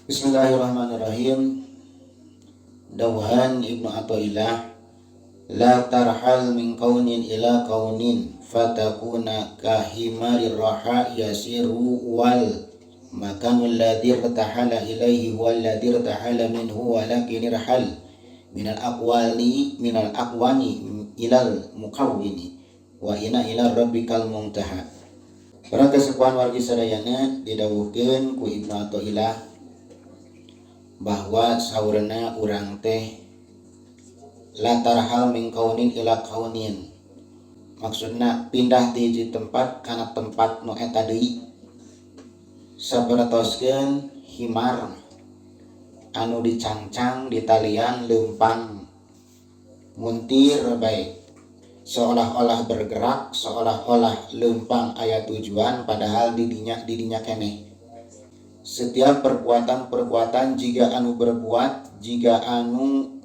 Bismillahirrahmanirrahim. Dawuhan Ibnu Athaillah, la tarhal min kaunin ila kaunin fatakuna kahimarir raha yasiru wal makanul ladzi irtahala ilaihi wal ladzi irtahala minhu walakin irhal minal aqwali minal aqwani ilal mukawwini wa ina ila rabbikal muntaha. Para kesepuhan wargi sadayana, didawuhkeun ku Ibnu Athaillah bahwa saurna urang teh la tarhal min kaunin ila kaunin, maksudna pindah ti hiji tempat kana tempat nu eta deui, sapertoskeun himar anu dicangcang di talian leumpang muntir bae, seolah-olah bergerak, seolah-olah leumpang aya tujuan, padahal didinya didinya keneh. Setiap perbuatan-perbuatan jika anu berbuat, jika anu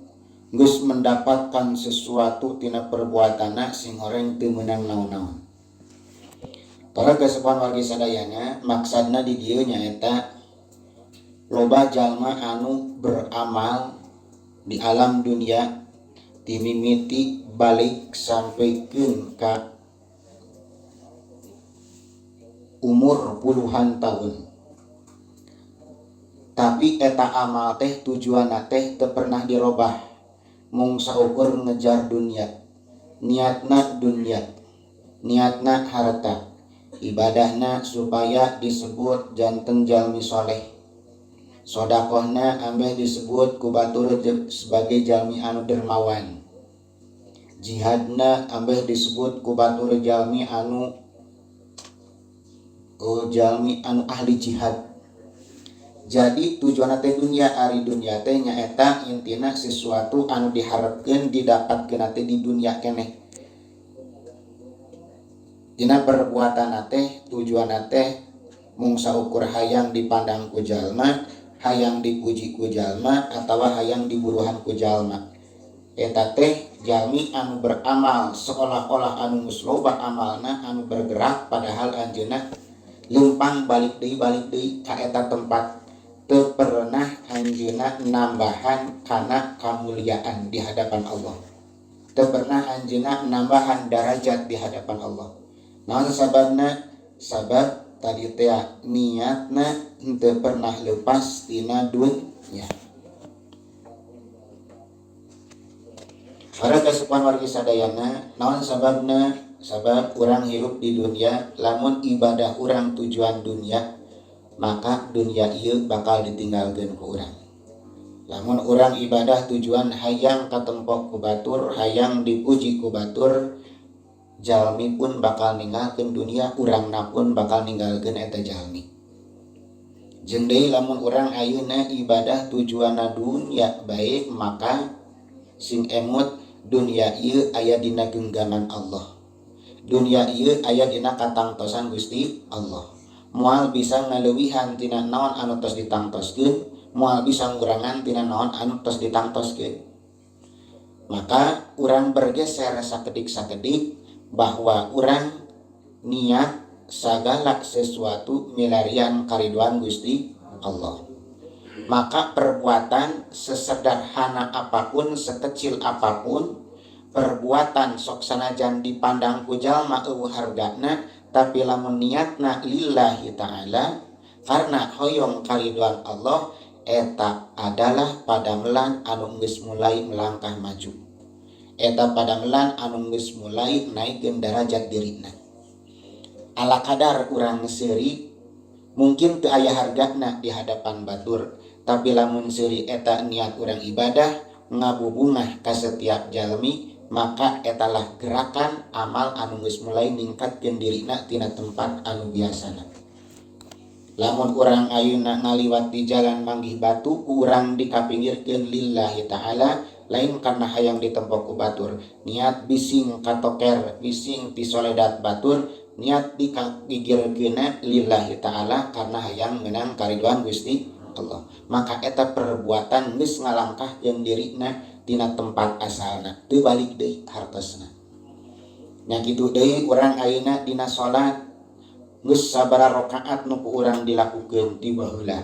geus mendapatkan sesuatu tina perbuatanna, sing horeng teu meunang naon-naon. Para kasepuhan wargi sadayana, maksadna di dieu nyaeta loba jalma anu beramal di alam dunia timimiti balik sampaikan ka umur puluhan tahun, tapi eta amal teh tujuanna teh teu pernah dirobah, mung saukur ngejar dunia, niatna dunia, niatna harta, ibadahna supaya disebut janten jalmi soleh, sodakohna ambeh disebut ku batur sebagai jalmi anu dermawan, jihadna ambeh disebut ku batur jalmi anu, oh, jalmi anu ahli jihad. Jadi tujuan teh dunia. Ari dunia teh nyaeta intina sesuatu anu diharapkeun didapatkeun teh di dunia keneh. Dina perbuatan teh tujuan teh mung saukur hayang dipandang ku jalma, hayang dipuji ku jalma, atawa hayang diburuhan ku jalma. Eta teh jalmi anu beramal seolah-olah anu geus loba amalna, anu bergerak, padahal anjeunna leumpang balik deui ka eta tempat. Teu pernah anjeunna nambahan kana kamuliaan di hadapan Allah, teu pernah anjeunna nambahan darajat di hadapan Allah. Naon sababna? Sabab tadi teh niatna henteu pernah lepas tina dunya. Para kasepuhan wargi sadayana, naon sababna? Sabab urang hirup di dunia, lamun ibadah urang tujuan dunia, maka dunia ieu bakal ditinggalkeun ku urang. Lamun urang ibadah tujuan hayang katempok ku batur, hayang dipuji ku batur, jalmi pun bakal ninggalkeun dunia, urangna pun bakal ninggalkeun eta jalmi. Jeung deui lamun urang ayeuna ibadah tujuanna dunia baik, maka sing emut dunia ieu aya dina genggaman Allah. Dunia ieu aya dina katangtosan Gusti Allah. Moal bisa ngaleuwihan tina naon anu tos ditangtoskeun, moal bisa ngurangan tina naon anu tos ditangtoskeun. Maka urang bergeser sakedik-sakedik bahwa urang niat sagala sesuatu milarian kariduan Gusti Allah. Maka perbuatan sesederhana apapun, sekecil apapun, perbuatan sok sanajan dipandang ku jalma eueuh hargana, tapi lamun niatna lillahi ta'ala karena hoyong kariduan Allah, eta adalah padamelan anu geus mulai melangkah maju, eta padamelan anu geus mulai naikeun darajat dirina. Ala kadar urang seuri mungkin teu aya hargana di hadapan batur, tapi lamun seuri eta niat urang ibadah ngabubungah ka setiap jalmi, maka etalah gerakan amal anu geus mulai ningkatkeun dirina tina tempat anu biasana. Lamun urang ayeuna ngaliwat di jalan manggih batu, urang dikapinggirkeun lillahi ta'ala, lain karena hayang ditempok ku batur. Niat bising katoker, bising pisoledat batur, niat dikapinggirkeunna lillahi ta'ala karena hayang menang kariduan Gusti Allah. Maka eta perbuatan geus ngalangkahkeun dirina tina tempat asalna, teu balik deui hartosna. Nya kitu deui urang ayeuna dina salat, geus sabaraha rakaat nu ku urang dilakukeun ti baheula.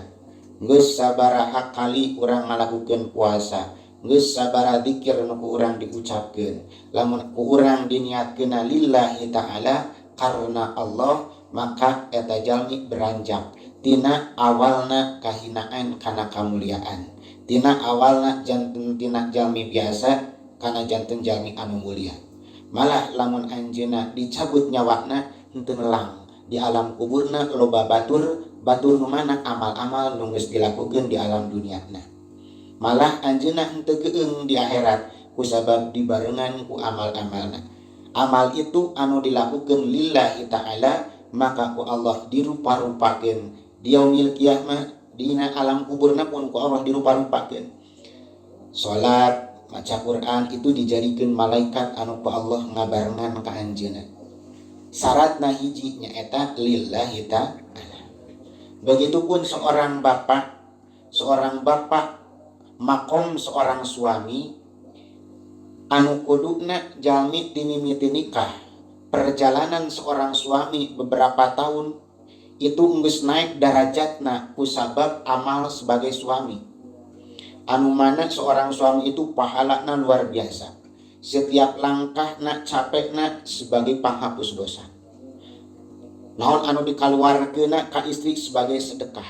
Geus sabaraha kali urang ngalakukeun puasa, geus sabaraha dzikir nu ku urang diucapkeun, lamun ku urang diniatkeunna lillahi ta'ala karena Allah, maka eta jalmi beranjak tina awalna kahinaan kana kamuliaan, tina awalna janten tina jalmi biasa kana janten jalmi anu mulia. Malah lamun anjeunna dicabut nyawakna henteu nelang di alam kuburna loba batur, batur nu mana amal-amal nu geus dilakukeun di alam duniana. Malah anjeunna henteu geueung di akhirat kusabab dibarengan ku amal-amalna. Amal itu anu dilakukeun lillahi ta'ala maka ku Allah dirupa-rupakeun di yaumil kiamah, dina alam kuburna pun ku Allah dirupa-rupakeun. Salat, maca Quran itu dijadikeun malaikat anu ku Allah ngabarengan ka anjeunna. Syaratna hiji nyaeta lillahi ta'ala. Begitupun seorang bapak makom seorang suami anu kuduna jalmi timimiti nikah, perjalanan seorang suami beberapa tahun itu geus naik darajatna kusabab amal sebagai suami. Anu mana seorang suami itu pahalana luar biasa. Setiap langkahna capekna sebagai panghapus dosa. Naon anu dikaluarkeunna ka istri sebagai sedekah.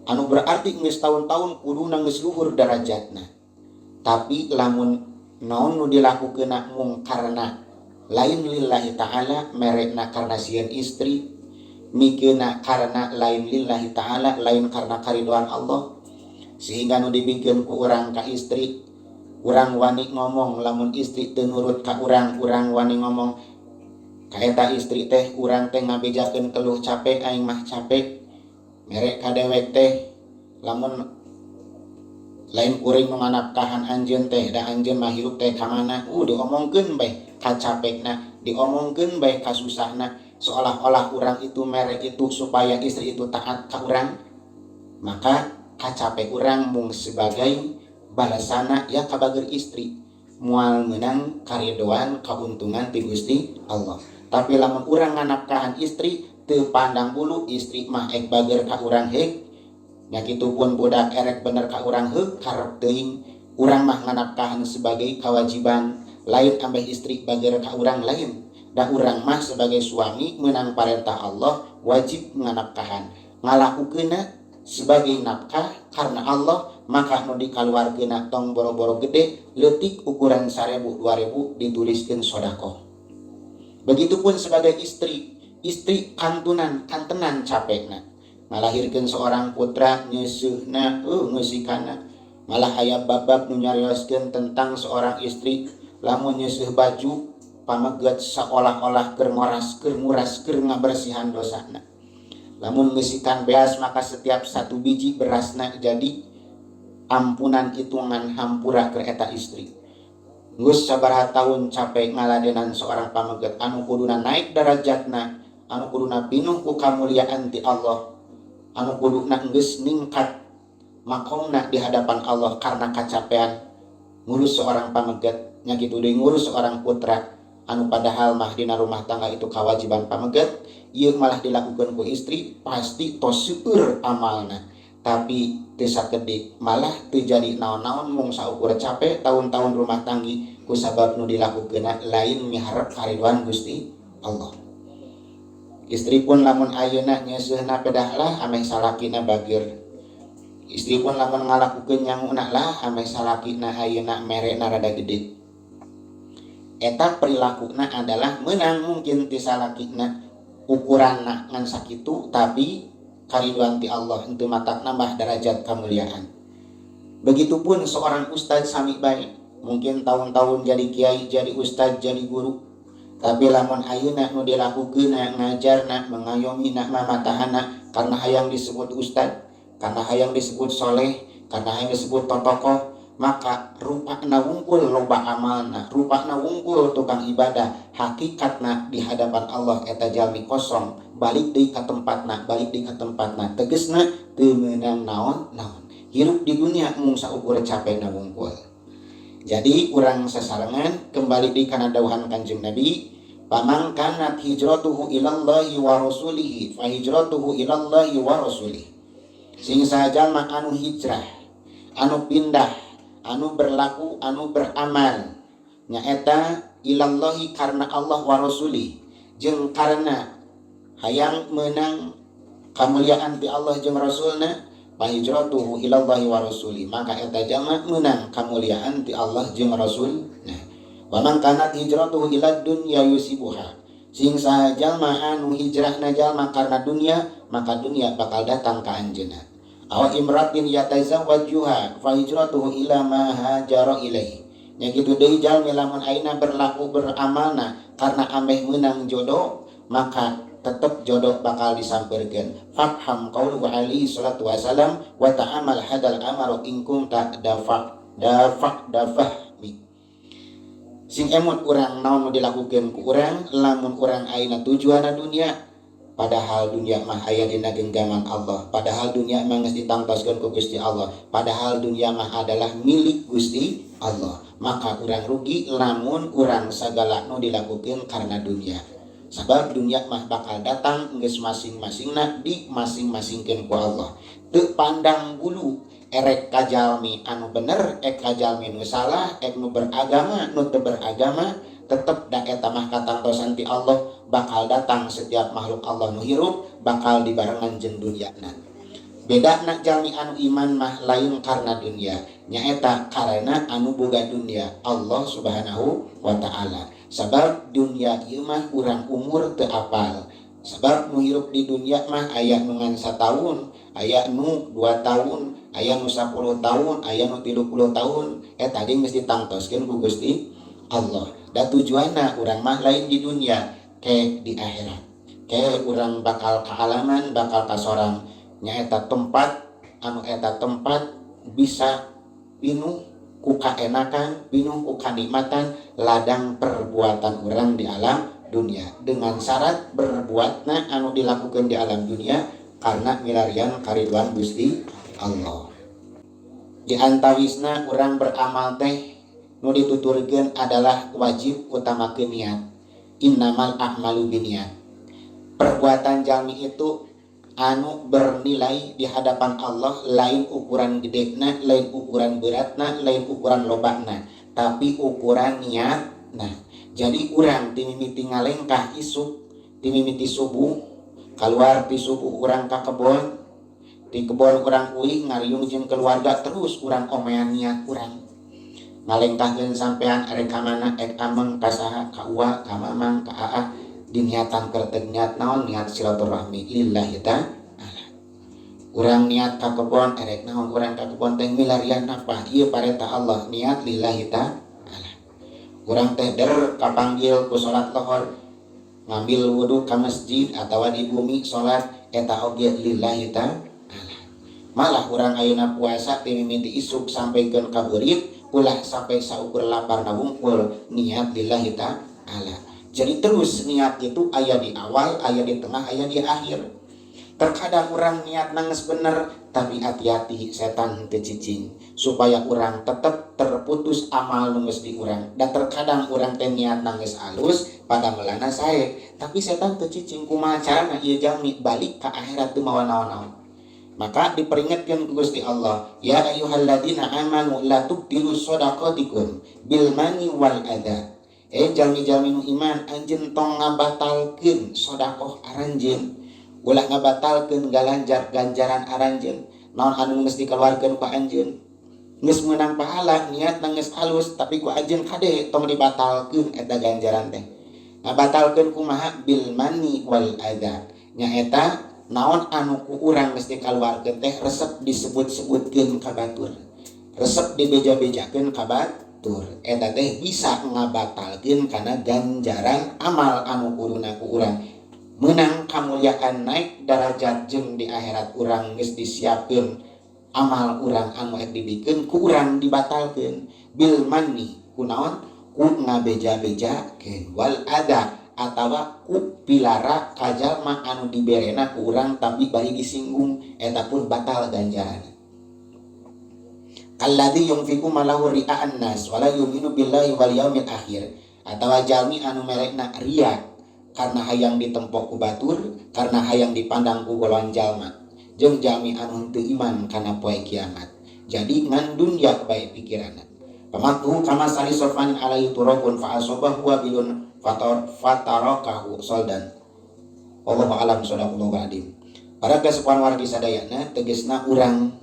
Anu berarti geus tahun-tahun kuduna geus luhur darajatna. Tapi lamun naon nu dilakukeunna mung karena lain lillahi ta'ala, merekna karena sieun istri, mikeunna karena lain lillahi ta'ala, lain karena karidoan Allah, sehingga nu dibikeun ku urang ka istri, urang wani ngomong lamun istri teu nurut ka urang, urang wani ngomong ka eta istri teh, urang teh ngabejakeun keluh capek, aing mah capek merek ka dewek teh, lamun lain kuring nu nganapkahan anjeun teh, da anjeun mah hirup teh ka mana, diomongkeun bae kacapekna, diomongkeun bae kasusahna, seolah-olah urang itu merek itu supaya istri itu taat ka urang, maka kacapek urang mung sebagai balasana ya kabager istri, moal meunang karidoan kauntungan ti Gusti Allah. Tapi lamun urang nganapkahan istri teu pandang bulu, istri mah ek bager ka urang heuk, nya kitu pun budak erek bener ka urang heuk karep teuing, urang mah nganapkahan sebagai kewajiban, lain ambeh istri bager ka urang lain. Da urang mah sebagai suami meunang parentah Allah wajib nganapkahan, ngalakukeunna sebagai nafkah karena Allah, maka nu dikaluarkeunna tong boro-boro gede, leutik ukuran 1000 2000 dituliskeun sedekah. Begitupun sebagai istri, istri kantunan kantenan capekna ngalahirkeun seorang putra, nyeuseuna, ngeusikanna. Malah aya bab-bab nu nyarioskeun tentang seorang istri lamun nyeuseuh baju pameget seolah-olah keur ngoras, keur nguras, keur ngabersihan dosana. Lamun ngeusikan beas maka setiap satu biji berasna jadi ampunan hitungan hampura keur eta istri. Geus sabaraha tahun capek ngaladenan seorang pameget anu kuduna naik darajatna, anu kuduna pinuh ku kamuliaan ti Allah, anu kuduna geus ningkat makomna di hadapan Allah karena kacapean ngurus seorang pameget, nya kitu deui ngurus seorang putra anu padahal mah dina rumah tangga itu kewajiban pameget, ieu malah dilakukan ku istri, pasti tos seueur amalna. Tapi teu sakedik malah teu jadi naon-naon mung saukur capek tahun-tahun rumah tanggi kusabab nu dilakukeunna lain miharep kariduan Gusti Allah. Istri pun lamun ayeuna nyeuseuna pedah lah ameh salakina bageur. Istri pun lamun ngalakukeun nyanguna lah ameh salakina ayeuna merena rada gede. Eta perilakuna adalah menang mungkin ti salakina ukuranna ngan sakitu, tapi kariduan ti Allah henteu matak nambah derajat kemuliaan. Begitupun seorang ustaz sami bae, mungkin tahun-tahun jadi kiai, jadi ustaz, jadi guru, tapi lamun ayeuna nu dilakukeunna ngajarna, mengayomina, mamatahana karena hayang disebut ustaz, karena hayang disebut soleh, karena hayang disebut totokoh, maka rupana wungkul loba amalna, rupana wungkul tukang ibadah, hakikatna di hadapan Allah eta jalmi kosong, balik deui ka tempatna, balik deui ka tempatna, tegesna teu meunang naon-naon. Hirup di dunia mung saukur capekna wungkul. Jadi urang sasarengan kembali di kana dawuhan Kanjeng Nabi, "Faman kanat hijratuhu ilallahi wa rasulihi fa hijratuhu ilallahi wa rasulihi." Sing saha jalma anu hijrah, anu pindah, anu berlaku, anu beramal nyaeta ilallahi karena Allah wa rasuli jeung karena hayang menang kamuliaan ti Allah jeung rasulna, fa hijratuhu ilallahi wa rasuli, maka eta jalma menang kamuliaan ti Allah jeung rasulna. Wa man kanat hijratuhu ila dunya yusibuha, sing saha jalma anu hijrahna jalma karena dunia, maka dunia bakal datang ka anjeunna. Aw imratin yatazawwajuha fa hijratuhu ila ma hajara ilaihi, nya kitu deui jalmi lamun ayeuna berlaku beramalna karena ameh meunang jodoh, maka tetep jodoh bakal disampeurkeun. Fafham qauluhu alaihi salatu wasalam wa ta'amal hadal amaru in kunta dafa dafa dafahmi. Sing emut urang naon nu dilakukeun ku urang lamun urang ayeuna tujuanna dunia, padahal dunia mah aya dina genggaman Allah, padahal dunia mah geus ditangtoskeun ku Gusti Allah, padahal dunia mah adalah milik Gusti Allah. Maka urang rugi lamun urang sagala nu dilakukeun karena dunia, sabab dunia mah bakal datang geus masing-masingna di masing-masingkeun ku Allah. Teu pandang bulu erek ka jalmi anu bener, ek ka jalmi nu salah, ek nu beragama nu teu beragama, tetep da eta mah katangtosan ti Allah, bakal datang setiap makhluk Allah nu hirup bakal dibarengan jeung dunyana. Beda na jalmi anu iman mah lain karena dunia, nyaeta karena anu boga dunia, Allah Subhanahu wa taala. Sabab dunia ieu mah urang umur teu apal, sabab nu hirup di dunia mah aya nu ngan sataun, aya nu 2 tahun, aya nu 10 tahun, aya nu 30 tahun, eta ge geus ditangtoskeun ku Gusti Allah. Da tujuanna urang mah lain di dunia, ke di akhirat. Ke urang bakal kaalaman, bakal kasorang, nyaeta tempat anu eta tempat bisa pinuh ku kaenakan, pinuh ku kanikmatan, ladang perbuatan urang di alam dunia, dengan syarat berbuatna anu dilakukan di alam dunia karena milarian kariduan Gusti Allah. Di antawisna urang beramal teh nu dituturkeun adalah wajib utamakeun niat. Innamal a'malu binniyat. Perbuatan jalmi itu anu bernilai di hadapan Allah lain ukuran gedena, lain ukuran beratna, lain ukuran lobana, tapi ukuran niat. Nah, jadi urang timimiti ngalengkah isuk, timimiti subuh, keluar ti subuh urang ka kebon, di kebon urang uih ngariung jeung keluarga, terus urang omean niat urang. Ngalengkahkeun sampean arek ka mana, ek ameng ka saha, ka uwa, ka mamang, ka aa, diniatan keur teu niat naon, niat silaturahmi lillahi ta'ala. Urang niat ka kebon erek naon, urang ka kebon teh milarian nafkah, ieu parentah Allah, niat lillahi ta'ala. Urang teh der kapanggil ku salat lohor, ngambil wudu ka masjid atawa di bumi salat, eta oge lillahi ta'ala. Malah urang ayeuna puasa ti mimiti isuk sampaikeun ka beurit, ulah sampai saukur lapar na wungkul, niat lillahi ta'ala. Jadi terus niat itu aya di awal, aya di tengah, aya di akhir. Terkadang orang niat nangis bener, tapi hati-hati setan teu cicing supaya orang tetep terputus amal nu geus di urang. Dan terkadang orang teh niat nangis alus pada melana sae, tapi setan teu cicing. Kumaha carana ieu jalmi balik ka akhirat teu mawa naon-naon. Maka diperingatkan ku Gusti Allah, ya ayyuhalladzina amanu la tubtilu shadaqatikum bil mani wal adha. Jalmi-jalmi nu iman, anjeun tong ngabatalkeun sedekah aranjeun. Ulah ngabatalkeun galanjar ganjaran aranjeun. Naon anu geus dikeluarkeun ku anjeun? Geus meunang pahala, niat geus alus, tapi ku anjeun kade tong dibatalkeun eta ganjaran teh. Ngabatalkeun kumaha? Bil mani wal adha. Nyaeta naon anu ku urang geus dikaluarkeun teh resep disebut-sebutkeun ka batur. Resep dibeja-bejakeun ka batur. Eta teh bisa ngabatalkeun kana ganjaran amal anu kuduna ku urang menang kamuliaan, naik darajat, jeung di akhirat urang geus disiapkeun amal urang anu ek dibikeun ku urang dibatalkeun bil manni, kunaon? Ku ngabeja-bejakeun, wal adha atawa ku pilara ka jalma anu diberena ku urang tapi bari disinggung, eta pun batal ganjaran. Alladzi yunfiqu malahu ria'an nas wala yu'minu billahi wal yaumil akhir, atawa jalmi anu merekna ria karena hayang ditempok ku batur, karena hayang dipandang ku golongan jalma. Jeung jalmi anu henteu iman kana poe kiamat. Jadi ngan dunya bae pikiranna. Pamathu kama sali sofan alaihi turabun fa asabahu wa bilun fatarakahu soldan. Wallahu alam sadaqallahu alim. Para kasepuhan wargi sadayana tegesna urang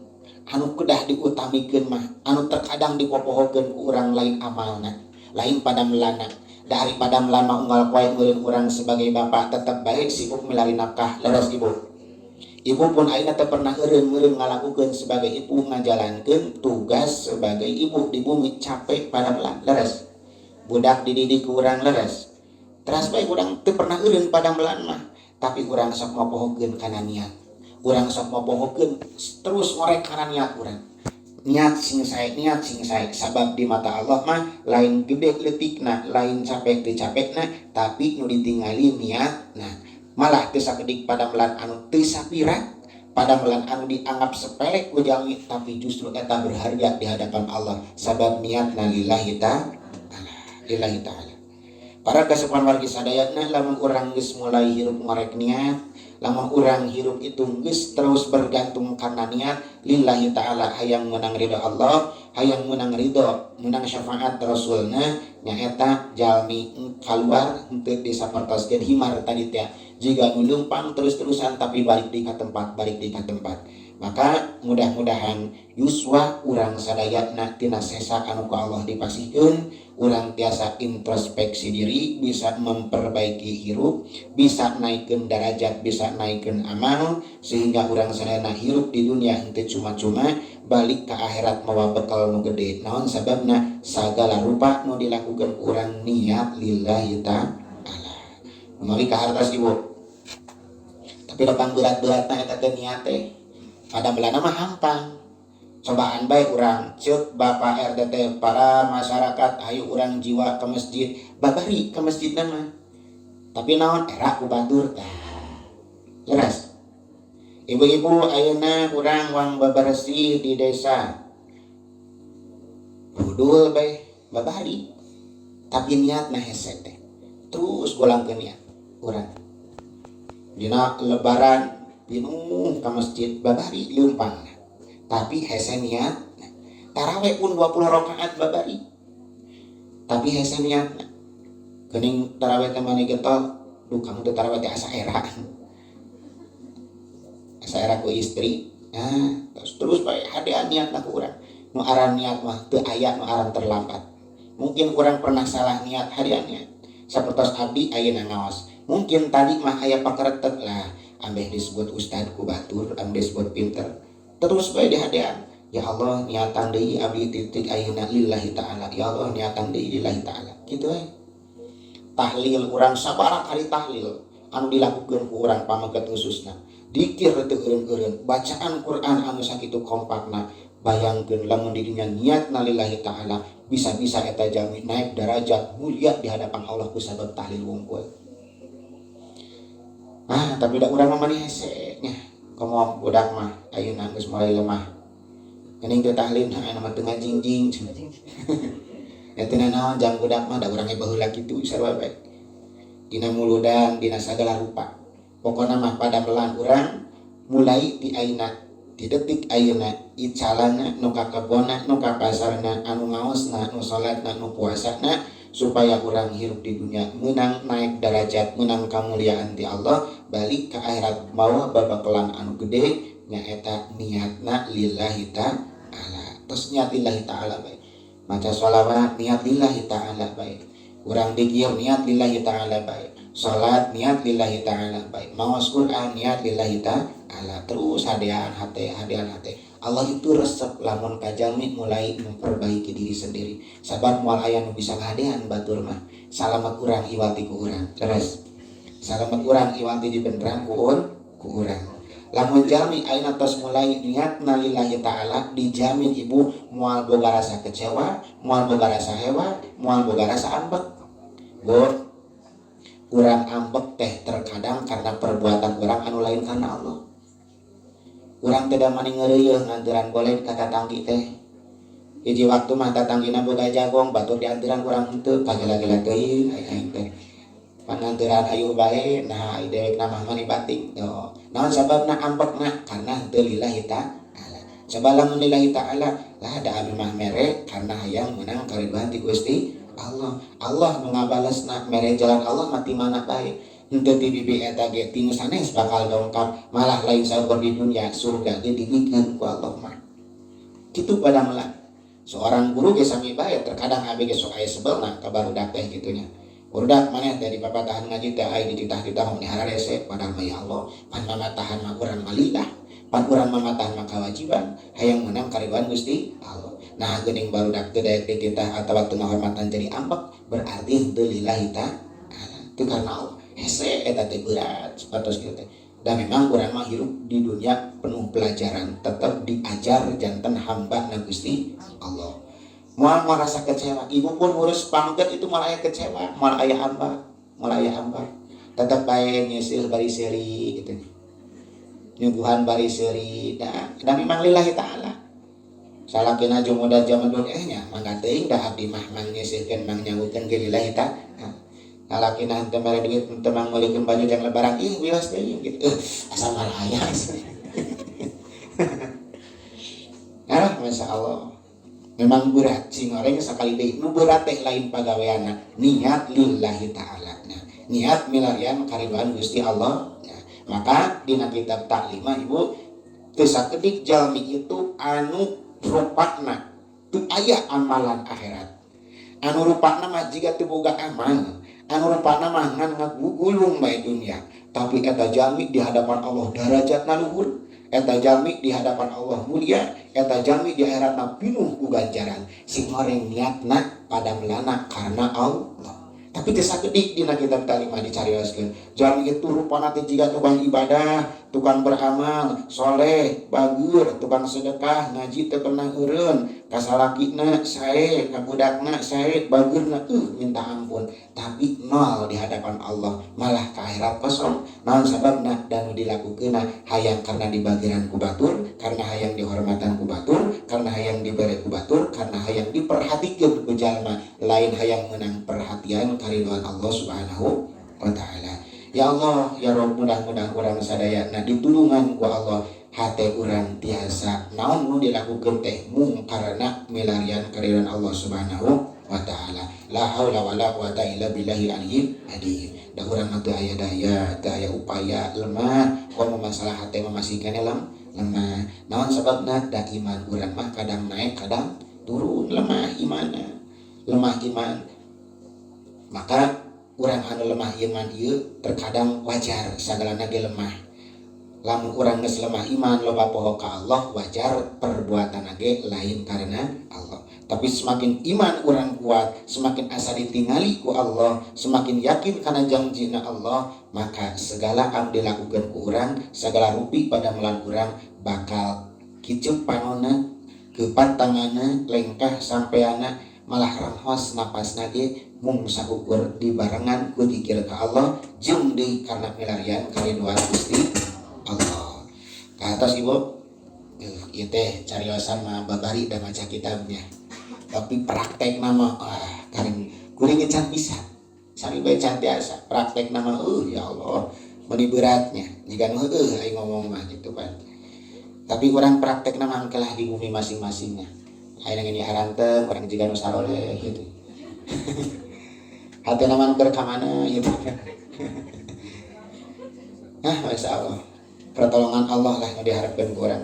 anu kedah diutamikeun mah anu terkadang dipopohokeun ku urang lain amalna, lain padamelana. Dari padamelan mah unggal poe meureun urang sebagai bapak tetep bae sibuk milari nafkah leres ibu. Ibu pun ayeuna teu pernah eureun meureun ngalakukeun sebagai ibu ngajalankeun tugas sebagai ibu di bumi capek padamelan leres. Budak dididik ku urang leres. Teras bae urang teu pernah eureun padamelan mah, tapi urang sok mopohokeun kana niat. Urang sok mopohokeun terus ngorek kana niat urang. Niat sing sae, niat sing sae, sabab di mata Allah mah lain gede leutikna, lain capek teu capekna, tapi nu ditingali niatna. Malah teu sakedik padamelan anu teu sapira, padamelan anu dianggap sepele ku jalmi, tapi justru eta berharga di hadapan Allah sabab niatna lillahi ta'ala, lillahi ta'ala. Para kasepuhan wargi sadayana lamun urang geus mulai hirup ngorek niat, lamun urang hirup itu geus terus bergantung kana niat lillahi ta'ala, hayang menang ridho Allah, hayang menang ridho, menang syafaat Rasulna, nyaeta jalmi kaluar henteu disapertoskeun himar tadi teh. Jika nu leumpang terus-terusan tapi balik di ka tempat, balik di ka tempat. Maka mudah-mudahan yuswa urang sadayana tina sesa anu ku Allah dipasihkeun, urang tiasa introspeksi diri, bisa memperbaiki hirup, bisa naikkeun derajat, bisa naikkeun amal, sehingga urang sadayana hirup di dunia henteu cuma-cuma, balik ke akhirat mawa bekal nu gede. Naon sababna? Sagala rupa nu dilakukeun urang niat lillahi ta'ala. Meuli ka hartos ibu. Tapi lepang berat-beratna eta teh niat teh. Padamelana mah hampang. Cobaan bae urang ceuk Bapak RT teh para masyarakat ayo urang jiwa ke masjid, babari ke masjidna mah. Tapi naon era ku batur tah. Leres. Ibu-ibu ayeuna urang wang bebersih di desa. Budul bae babari. Tapi niatna hese teh. Terus golangkeun niat urang. Dina lebaran pinuh ka masjid babari leumpang. Tapi hese niat. Taraweh pun 20 rakaat babari. Tapi hese niat. Geuning taraweh teh mani getol, duh kamu teh taraweh teh asa era. Asa era ku istri. Nah, terus bae hadean niatna ku urang. Nu aran niat mah teu aya nu aran terlambat. Mungkin urang pernah salah niat hadean niat. Sapertos abdi ayeuna ngaos. Mungkin tadi mah aya pakeretet lah, ambeh disebut ustad ku batur, ambeh disebut pinter. Terus bae dihadean. Ya Allah niatan deui abdi titik ayeuna lillahi ta'ala. Ya Allah niatan deui lillahi ta'ala. Kitu we. Tahlil urang sabaraha kali tahlil anu dilakukeun ku urang pameget khususna. Dikir teu eureun-eureun, bacaan Quran anu sakitu kompakna. Bayangkeun lamun di dinya niatna lillahi ta'ala, bisa-bisa eta jalmi naik derajat mulia di hadapan Allah ku sabab tahlil wungkul. Ah, tapi da urang mah mani hese nya. Komo budak mah ayeuna geus mulai lemah. Geuning teu tahlil ayeuna mah teu ngajingjing. Ya teu nanaon jang budak mah da urang ge baheula kitu sarua bae. Dina muludan, dina sagala rupa. Pokona mah padamelan urang mulai ti ayeuna, di detik ayeuna icalana nu ka kebonna, nu ka pasarna, anu ngaosna, nu salatna, nu puasana, supaya urang hirup di dunia menang naik derajat, menang kemuliaan ti Allah, balik ke akhirat mawa babakelan anu gede nyaeta niatna lillahi ta'ala. Terus niat lillahi ta'ala bae. Maca sholawat niat lillahi ta'ala bae. Urang dikir niat lillahi ta'ala bae. Salat niat lillahi ta'ala bae. Maos Quran niat lillahi ta'ala. Terus hadean hate, hadean hate. Allah itu resep lamun kajalmi mulai memperbaiki diri sendiri. Sabab moal aya nu bisa ngadean batur mah. Salamet urang iwati ku urang. Terus salamet urang iwati dibeneran ku urang. Lamun jalmi ayeuna tos mulai niatna lillahi ta'ala, dijamin ibu moal boga rasa kecewa, moal boga rasa hewa, moal boga rasa ambek. Bu, urang ambek teh terkadang karena perbuatan urang anu lain karena Allah. Urang teh da mani ngeureuyeung nganteran golek ka tatanggi teh. Hiji waktu mah tatanggina boga jagong, batur dianteran urang henteu, kagela-gela teuing aing teh. Panganteran ayu bae, nah dewekna mah mani batik. Tuh. Naon sababna ambekna? Karena henteu lillahi ta'ala. Coba lamun lillahi ta'ala lah da abi mah mere karena hayang menang karidhoan ti Gusti Allah. Allah nu ngabalesna mere jalan Allah mah ti mana bae. Henteu ti bibi eta ge ti nu sanes bakal dongkap, malah lain saukur di dunia surga ge dibikeun ku Allah mah. Kitu pada melah. Seorang guru ge sami bae, terkadang abi ge sok aya sebelna ka barudak teh kitu nya. Barudak maneh teh di papatahan ngaji teh aya dititah-titah meni hararese, padahal mah ya Allah, pan mamatahan mah urang mah lillah, pan urang mamatahan mah kewajiban, hayang menang karidhoan Gusti Allah. Nah geuning barudak teu daek dititah atawa teu ngahormatan jadi ambek, berarti henteu lillahi ta'ala. Itu karena Allah. Hese eta teh berat sapertos kitu teh. Dan memang urang mah hirup di dunia penuh pelajaran, tetap diajar janten hamba na Gusti Allah. Moal merasa kecewa, ibu pun ngurus pangkat itu malah aya kecewa, malah aya hamba, malah aya hamba. Tetap bae nyeuseul bari seuri gitu. Nyuguhan bari seuri, da memang lillahi ta'ala. Salakina jumuda zaman dulu nya mangga teuing da abdi mah mang nyeuseulkeun mang nyangukeun ge lillahi ta'ala. Salakina henteu mere duit henteu mang meulikeun baju jang lebaran ih wios teuing gitu. Asa maraya. Ah, Masya Allah. Memang berat sing goreng sakali deui nu berat teh lain pagaweanna, niat lillahi ta'ala. Nah, niat milarian karidhoan Gusti Allah. Nah, maka dina kitab taklimah ibu teu sakedik jalmi itu anu rupatna teu aya amalan akhirat. Anu rupatna mah jiga teu boga amal, anu rupatna mah ngan ngagugulung bae dunia. Tapi eta jalmi di hadapan Allah darajatna luhur, eta jalmi di hadapan Allah mulia, eta jalmi di akhiratna pinuh ku ganjaran. Sing goreng niatna pada melana karena Allah. Tapi teu sakedik dina kitab kalimah dicarioskeun. Jalmi itu rupana teh jiga tukang ibadah, tukang beramal, soleh, bagur, tukang sedekah, ngaji teu pernah eureun, ka salakina sae, ka budakna sae, bageurna minta ampun. Tapi nol di hadapan Allah, malah ka akhirat kosong. Naon sababna? Dan nu dilakukeunna hayang karena dibageran ku batur, karena hayang dihormatan ku batur, karena hayang dibere ku batur, karena hayang diperhatikeun ku jalma, lain hayang menang perhatian karidhoan Allah Subhanahu wa taala. Ya Allah, ya Rob, mudah-mudahan urang sadayana ditulungan ku Allah, hate urang tiasa naon nu dilakukeun teh mung karena milarian karidhoan Allah Subhanahu wa taala. La haula wala quwata illa billahil aliyyil adzim. Da urang mah teu aya daya, teu aya upaya, lemah, komo masalah hate mah masih keneh lemah. Naon sababna? Da iman urang mah kadang naik, kadang turun, lemah imanna. Lemah iman. Maka urang anu lemah iman ieu terkadang wajar sagalana ge lemah. Lamun urang geus lemah iman loba poho ka Allah, wajar perbuatan ge lain karena Allah. Tapi semakin iman urang kuat, semakin asa ditingali ku Allah, semakin yakin kana janjina Allah, maka segala anu dilakukan ku urang, segala rupi pada melan urang bakal kiceup panona, kepat tanganna, lengkah sampeana, malah ranghos napasna ge mung saukur dibarengan ku zikir ka Allah jeung deui karena milarian karidhoan Gusti Allah. Ka atas ibu, ieu teh cariosan mah babari da maca kitabnya. Tapi praktek nama karing kuring can bisa. Sami bae can tiasa. Praktek nama ya Allah, meuni beratnya. Jiga nu heueuh aing ngomong mah gitu kan. Tapi urang praktek nama engkelah di bumi masing-masingnya. Ayeuna ngini haranteng, urang jiga nu saroleh gitu. Hati nama nu keur ka mana gitu. Ah, Masya Allah. Pertolongan Allah lah yang diharapkan ku urang.